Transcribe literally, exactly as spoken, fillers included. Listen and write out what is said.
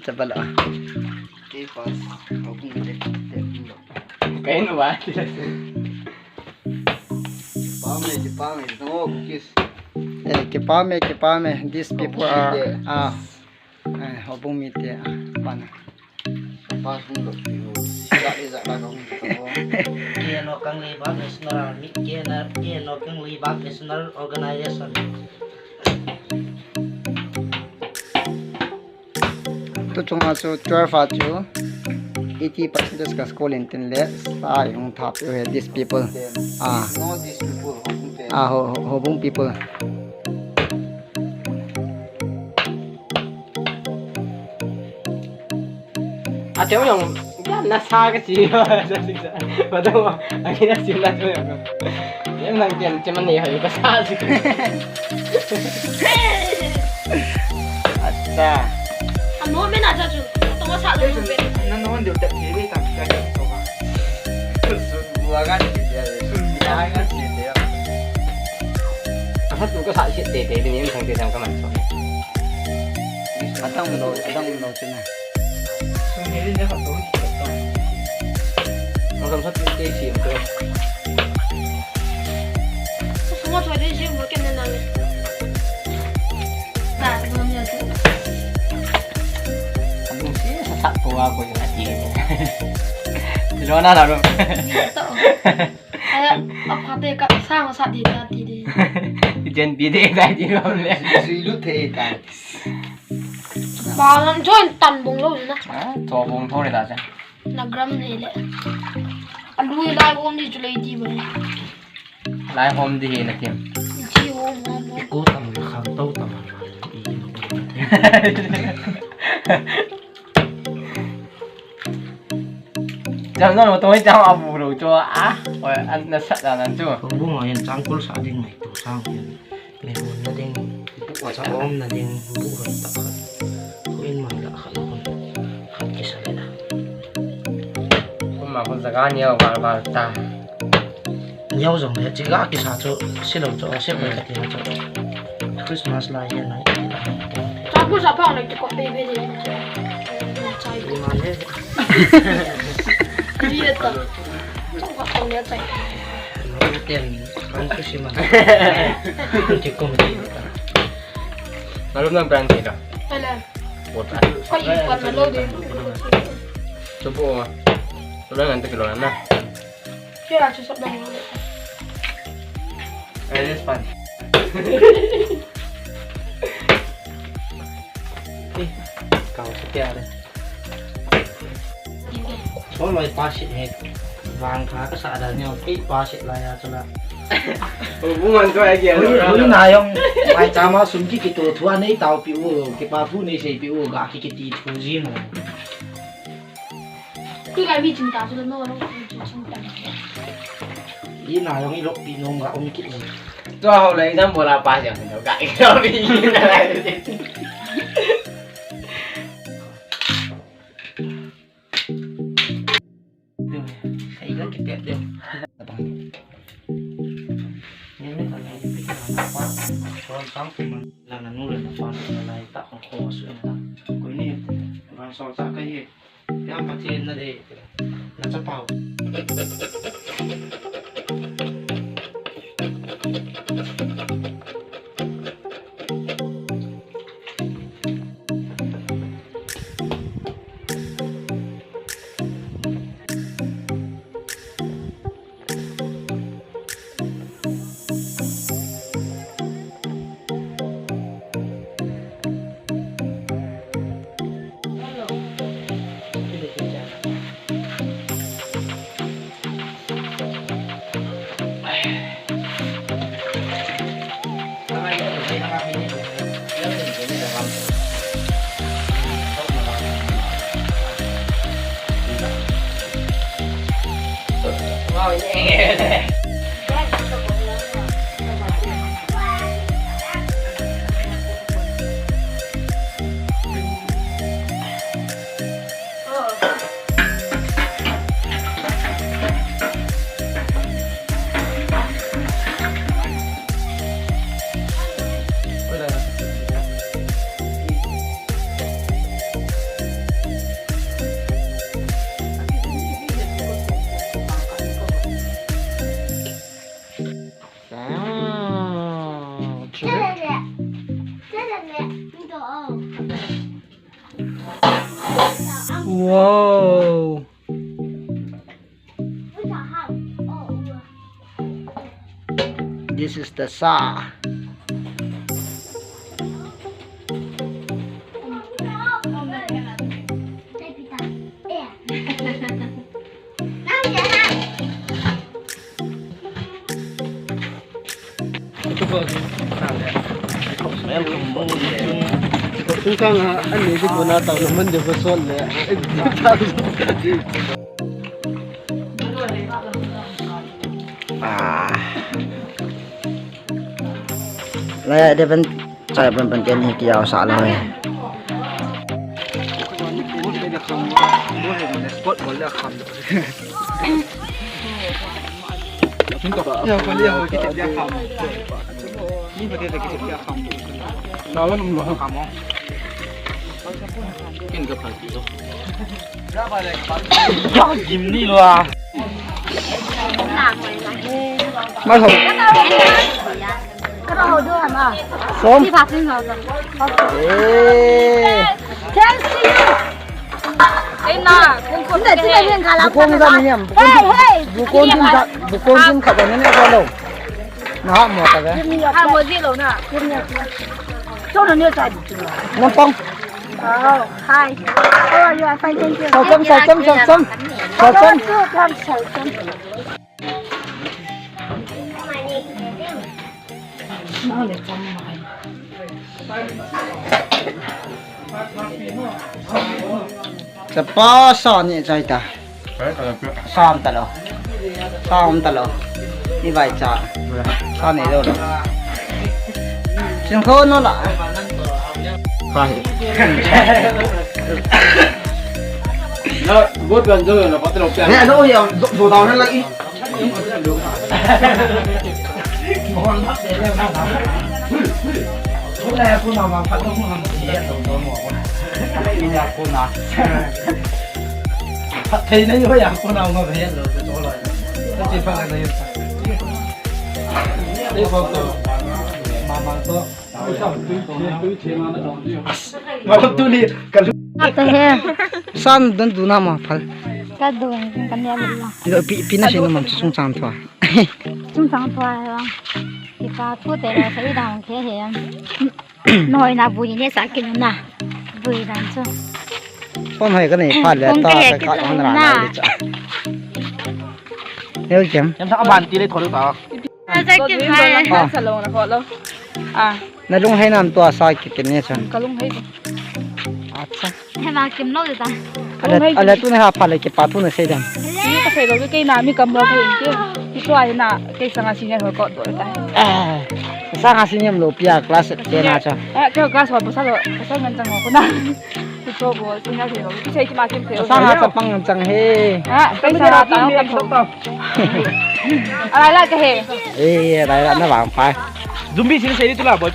Chapalo. Kei nu ba. Kipame, kipame, no, kiss. Eh, kipame, kipame. These people are, ah, eh, houbung mite, ah, bana. K N O Kangleipak National Army, K N O, K N O Kangleipak National Organization. Tu chunga chu twelve a chu eighty percentage ka score in tin le, sa i hung thap u he, these people. Ah. No, these people, houbung. Ah, ho, ho, houbung people. A cheu jong, ya na sa ka chi. Ba dong, a ki na si na cheu jong. Em nang ken che man nei hai ka sa si. Acha. A mo me na cha chu. To sa lo be. Na no de ta ki le ta ka to ba. Su bu a ga ni de. Su ya ga ni de. A hat lu ka sa si de de ni thang de thang ka man so. Atang lo, atang lo chu na. Sum hi ne khat to hi khat to. Ang kam sat te sim to. Sum ma choi de sim ma ken na le. Ta no ni tu. Ang si sa sa to a ko ya ti. Lo na na ro. Ni to. Aya, apa te ka sang sa di ta ti de. Jen bi de ta ti ro le. Sui lu the ta. Ba lam join tan bung lo na. Ah, to bung tho le ta cha. Na gram nei le. A lui lai hom di chu lei di ba. Lai hom di hi na kim. Di hom hom hom. Ko tam na khang to tam na. I ko. Jam jam to jam abu lo cho a. Oi, an na sat da nan chu. Ko bu ma yan chang kul sa ding mai to sang yan. Mehun na ding, chahom na ding, bu hoi tak khat. Ko in man la khat, khat kisa le na. Ko ma ko jaga ni val val ta. Niau jong le, chiga kisa chu, silo chu, se koi kati na chu. Christmas lai hian ai. Chakul sa phang le, kikop pe pe le. Chai. Iman he. Ri ta. Chakul sa phang le, chai. Ten, kan tu si man. Kikom ti. Malu nang brand ti da. Ala. Bot a. Ko i pan na lo de. Chubu. Tu nang an te kilo na. Kira chu sab dang. Eh, this one. Eh, kau setia de. Soloi pa sit he. Vang kha ka sa da ni, kei pa sit la ya chu la. O, bu man ko ai ge. Ui, ui, na jong. Ai cha ma sum ki kito thu a nei tao pi u, kipa thu nei sei pi u, ga ki kiti thu ji mo. Kei ka mi ching ta chu no, no, ching ta. I na jong i lok pi nom ga um ki ji. Tua ho le exam bola pa jang no ga i lo pi na lai. Deu, ai ga ki pet deu. Ni ni ka lai pi na pa. Ko sang pi man la na nu le na pa na lai ta ko ko su na. Ko ni ran so ta ka ye. Yang Pathen na dei, na chapa u. Wow. This is the sa. Tung kang a, ani ki tuna tau na man de ko sol le. Ah. Lai de ban, chai ban ban ken hi ki au sa lo he. Gim ni lua. Mai ho. Som. Eh. Can see you. Ei na, kung kung. Bukong da ni yam. Hey, hey. Bukong din ka, bukong din ka da ni ne lo. Na ha mo ta ve. Ha mo ji lo na. Nampong. Oh, hi. How are you? I'm fine, thank you. Sao cham, sao cham, sao cham. Sao cham. Sao cham. Chapa sa ni chai ta. Sam ta lo. Sam ta lo. Ni vai cha. Sa ni lo lo. Sing kho no la. Khai. Na, bo pian jo na, pa te lo pian. Ne, no, ya, do, do down na lagi. San don duna ma phal. Ka don, ka nia lo. Pi, pi na si no mam chungchang thua. Chungchang thua he. Kipa thu te la sa i dang khe he. Noi na bui ne sa kin na. Bui dan chu. Pom hai ka nei pha le ta ka ka na na le cha. Neu kem. Yam sa ban ti le thol ka. Sa kin hai. Sa lo na kho lo. Ah. Na lung hai nam tua sa ki kin ne cha. Ka lung hai. Acha. Hema kim lo ta. Ala, ala tu na ha pha le kipa thu na sei dan. Ni ka sei lo ke na mi kam lo ke ke. Ki so ai na ke sanga senior ho ko do ta. Eh, sanga senior lo pia class ke na cha. Eh, ke class ho pasal lo, pasal ngan chang ho ko na. Ki so bo senior ho. Ki sei ki ma kim ke. Sanga cha pang ngan chang he. Ah, ke sa ta kam ho. Ala la ke he. Eh, ala la na vang phai. Zumbi sin sei tu la bo.